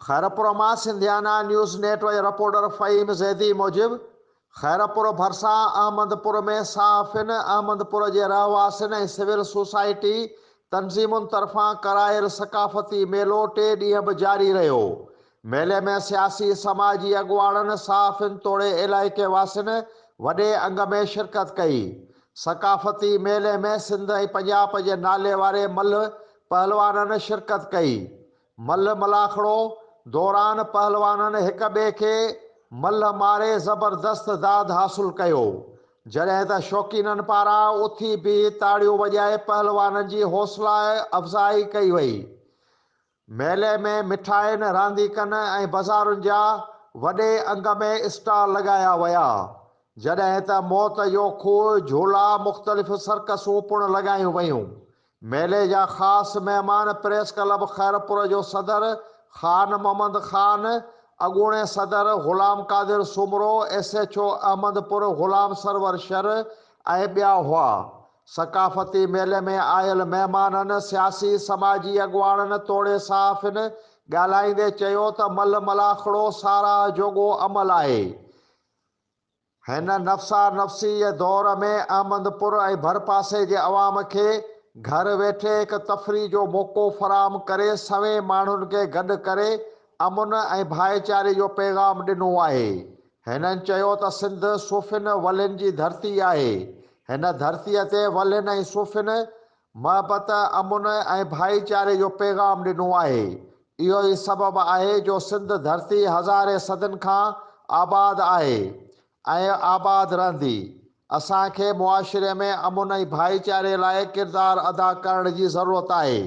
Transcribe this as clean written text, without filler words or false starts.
خيرپور مان Sindhiana news network reporter Fahim Zaidi موجب خيرپور ڀرسان احمدپور ۾ صحافين، احمدپور جي رهواسين ۽ سول سوسائٽي تنظيمن طرفان ڪرايل ثقافتي ميلو ٽي ڏينهن به جاري رهيو. ميلي ۾ سياسي سماجي اڳواڻن، صحافين توڙي علائقي واسين وڏي انگ ۾ شرڪت ڪئي. ثقافتي ميلي ۾ سنڌ ۽ پنجاب جي ناليواري ملهه پهلوانن شرڪت ڪئي. ملهه ملاکڙو دوران پهلوانن هڪ ٻئي کي ملهه ماري زبردست داد حاصل ڪيو، جڏهن ته شوقينن پاران اٿي بيهي تاڙيون وڄائي پهلوانن جي حوصلا افزائي ڪئي وئي. ميلي ۾ مٺاين، رانديڪن ۽ بازارن جا وڏي انگ ۾ اسٽال لڳايا ويا، جڏهن ته موت جو کوهه، جهولا، مختلف سرڪسون پڻ لڳايون ويون. ميلي جا خاص مهمان پريس ڪلب خيرپور جو صدر خان محمد خان، اڳوڻي صدر Ghulam Qadir Soomro, S H O Ahmedpur Ghulam Sarwar Shar ۽ ٻيا هئا. ثقافتي ميلي ۾ آيل مهمانن، سياسي سماجي اڳواڻن توڙي صحافين ڳالهائيندي چيو ته ملهه ملاکڙو ساراهه جوڳو عمل آهي. هن نفسا نفسي جي دور ۾ احمدپور ۽ ڀرپاسي جي عوام کي گهر ويٺي هڪ تفريح جو موقعو فراهم ڪري سوين ماڻهن کي گڏ ڪري امن ۽ ڀائيچاري جو پيغام ڏنو آهي. هنن چيو ته سنڌ صوفين ولين جي ڌرتي آهي. هن ڌرتيء تي ولين ۽ صوفين محبت، امن ۽ ڀائيچاري جو پيغام ڏنو آهي. اهو ئي سبب آهي جو سنڌ ڌرتي هزارين صدين کان آباد آهي ۽ آباد رهندي. اسان کي معاشري ۾ امن ۽ ڀائيچاري لاء ڪردار ادا ڪرڻ جي ضرورت آهي.